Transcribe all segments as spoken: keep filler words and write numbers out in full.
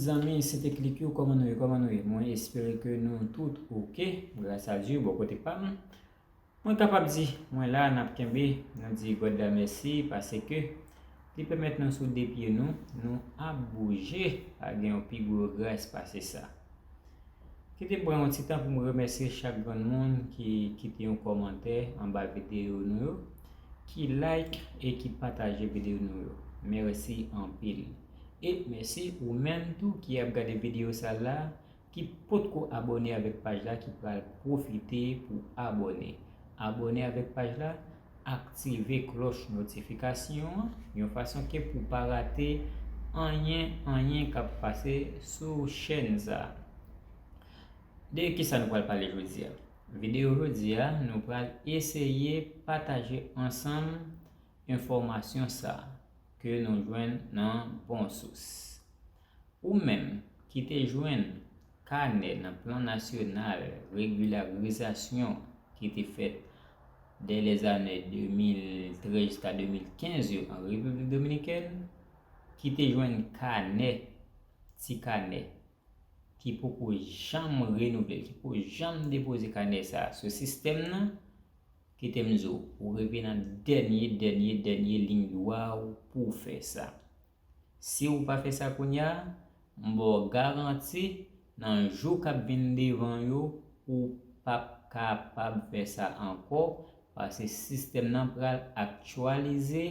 Zanmi Site Klik yo, kòman nou ye? Kòman nou ye? Mwen espere ke nou tout oke, gras a Dye, bò kote pa m. Mwen kapab di, mwen la, n ap kenbe, nou di God la mèsi, paske li pèmèt nou sou de pye nou, nou ap bouje, pa gen yon pi gwo gras pase sa. Kite m pran yon ti tan pou m remèsye chak grenn moun ki kite yon kòmantè anba videyo nou yo, ki like e ki pataje videyo nou yo. Mèsi anpil. E mèsi ou menm tou ki ap gade videyo sa la, ki potko abòne avèk paj la, ki pral pwofite pou abòne. Abòne avèk paj la, aktive klòch notifikasyon an, yon fason ke pou pa rate anyen, anyen k ap pase sou chèn sa a. De kisa nou pral pale jodi a? Videyo jodi a, nou pral eseye pataje ansanm enfòmasyon sa a ke nou jwenn nan bon sous. Ou menm ki te jwenn kanè nan plan nasyonal regilarizasyon ki te fèt dè lèzane de mil trèz jiska de mil kenz yo an Repiblik Dominikèn, ki te jwenn kanè, ti kanè, ki poko janm renouvle l, ki poko janm depoze kanè sa a sou sistèm nan, kite m di w, ou rive nan dènye, dènye, dènye liy dwa w pou w fè sa. Si w pa fè sa kounye a, m ba w garanti, nan jou k ap vin devan yo, ou p ap kapab fè sa ankò, paske sistèm nan pral aktyalize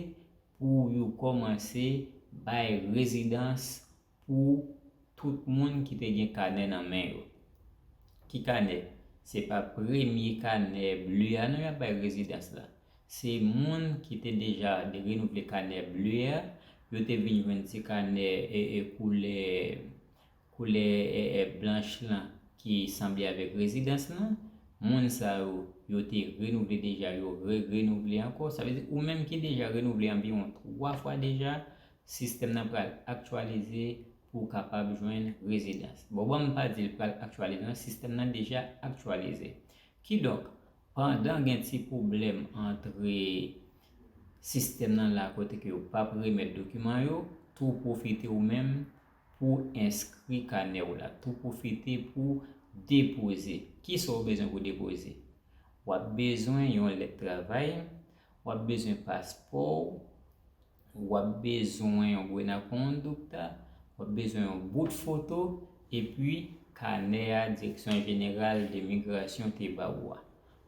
pou yo kòmanse bay rezidans pou tout moun ki te gen kanè nan men yo. Ki kanè? Se pa premye kanè ble a non y ap bay rezidans la. Se moun ki te deja renouvle kanè ble a, yo te vin jwenn ti kanè e, e, koulè, koulè e, e, blanch lan ki sanble avèk rezidans lan. Moun sa yo, yo te renouvle deja, yo re-renouvle ankò. Sa vle di, ou menm ki deja renouvle anviwon twa fwa deja, sistèm nan pral aktyalize pou w kapab jwenn rezidans. Bon, bon, m pa di l pral aktyalize, non, sistèm nan deja aktyalize. Kidonk, pandan gen ti pwoblèm antre sistèm nan la kote ke yo p ap remèt dokiman yo, tou pwofite ou menm pou enskri kanè w la. Tou pwofite pou depoze. Kisa w bezwen pou depoze? W ap bezwen yon lèt travay, w ap bezwen paspò w, w ap bezwen yon buena conducta, w ap bezwen yon bout foto, epi kanè a Direksyon Jeneral de Migrasyon te ba ou a.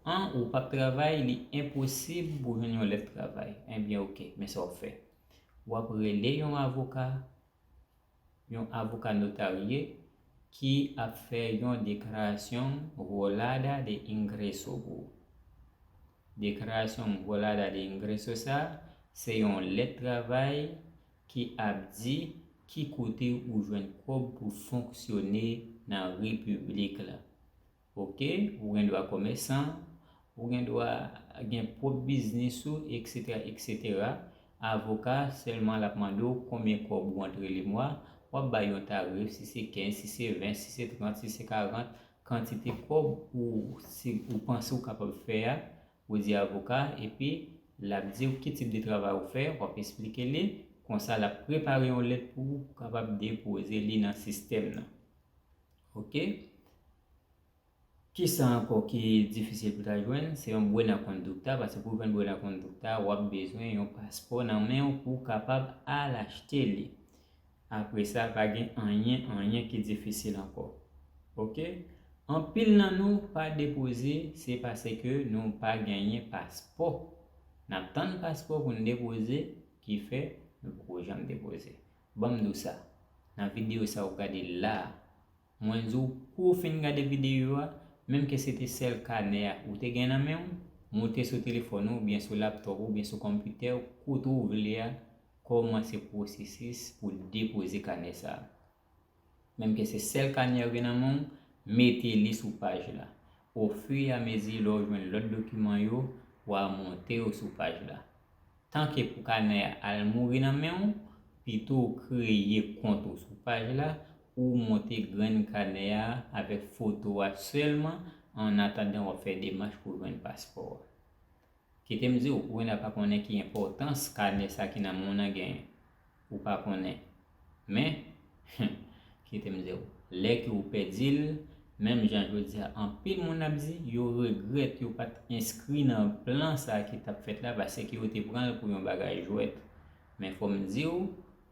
An, ou p ap travay, li enposib pou jwenn yon lèt travay. Ebyen, oke, men sa w ap fè. W ap rele yon avoka, yon avoka notarye ki ap fè yon deklarasyon rolada de ingreso pou ou. Deklarasyon rolada de ingreso sa, se yon lèt travay ki ap di ki kote ou jwenn kòb pou fonksyone nan repiblik la. Oke, ou gen dwa kòmèsan, ou gen dwa gen pwòp biznis ou, etsetera, etsetera. Avoka sèlman l ap mande w konbyen kòb ou antre lemwa, w ap bay yon tarif, si se kenz, si se ven, si se trant, si se karant, kantite kòb ou, si ou panse ou kapab fè a, ou di avoka, epi l ap di w ki tip de travay ou fè, w ap esplike li, konsa l ap prepare yon lèt pou ou kapab depoze li nan sistèm nan. Oke? Kisa ankò ki difisil pou ta jwenn? Se yon buena conducta, paske pou jwenn buena conducta, w ap bezwen yon paspò nan men w pou w kapab al achte li. Apre sa, pa gen anyen, anyen ki difisil ankò. Oke? Anpil nan nou pa depoze, se paske nou pa genyen paspò. N ap tann paspò pou n depoze, ki fè nou poko janm depoze. Ban m di w sa, nan videyo sa w gade la a, mwen di w, kou w fin gade videyo a, menm ke se te sèl kanè a ou te gen nan men w, moute sou telefòn ou, oubyen sou laptòp ou, oubyen sou konpitè w, kote w vle a, kòmanse pwosesis pou depoze kanè sa a. Menm ke se sèl kanè a ou gen nan men w, mete li sou paj la. Ofiramezi, lè w jwenn lòt dokiman yo, w a monte yo sou paj la. Tanke pou kanè a al mouri nan men w, pito w kreye kont ou sou paj la, ou monte grenn kanè a avèk foto a sèlman, annatandan w ap fè demach pou jwenn paspò a. Kite m di w, ou gen dwa pa konnen ki enpòtans kanè sa ki nan men w nan genyen. Ou pa konnen. Men, Kite m di w, lè ke w pèdi l, menm jan jodi a, anpil moun ap di, yo regrèt yo pa t enskri nan plan sa ki t ap fèt la, paske yo te pran l pou yon bagay jwèt. Men fò m di w,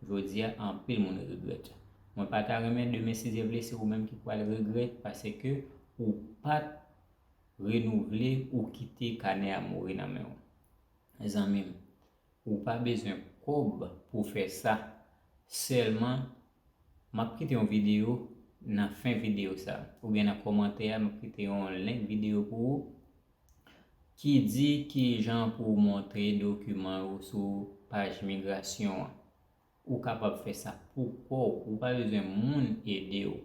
jodi a, anpil moun regrèt. Mwen pa ta renmen demen, si Dye vle, se ou menm ki pral regrèt, paske ou pa t renouvle, ou kite kanè a mouri nan men w. Zanmi m, ou pa bezwen kòb pou fè sa. Sèlman, m ap kite yon videyo nan fen videyo sa, oubyen nan kòmantè a, m ap kite yon link videyo pou ou ki di ki jan pou w montre dokiman ou sou paj migrasyon an. Ou kapab fè sa pou kò w, ou pa bezwen moun ede w.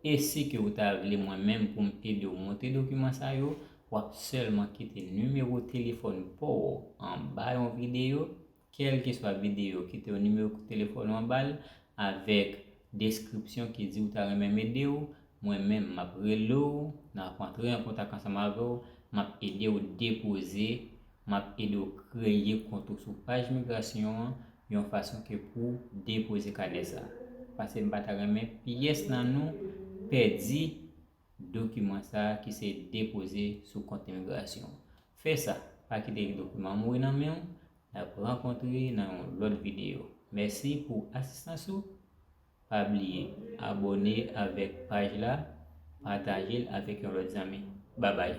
E si ke ou ta vle mwen menm pou m ede w montre dokiman sa yo, w ap sèlman kite nimewo telefòn pa w anba yon videyo, kèlkeswa videyo, kite yon nimewo telefòn ou anba l, avèk deskripsyon ki di ou ta renmen m ede w, mwen menm m ap rele w, n ap antre an kontak ansanm avè w, m ap ede w depoze, m ap ede w kreye kont ou sou paj migrasyon an, yon fason ke pou depoze kanè sa. Paske m pa ta renmen pyès nan nou pèdi dokiman sa ki se depoze sou kont imigrasyon. Fè sa, pa kite dokiman mouri nan men w. N ap rankontre nan yon lòt videyo. Mèsi pou asistans ou. Pa bliye abòne avèk paj la, pataje l avèk yon lòt zanmi. Babay.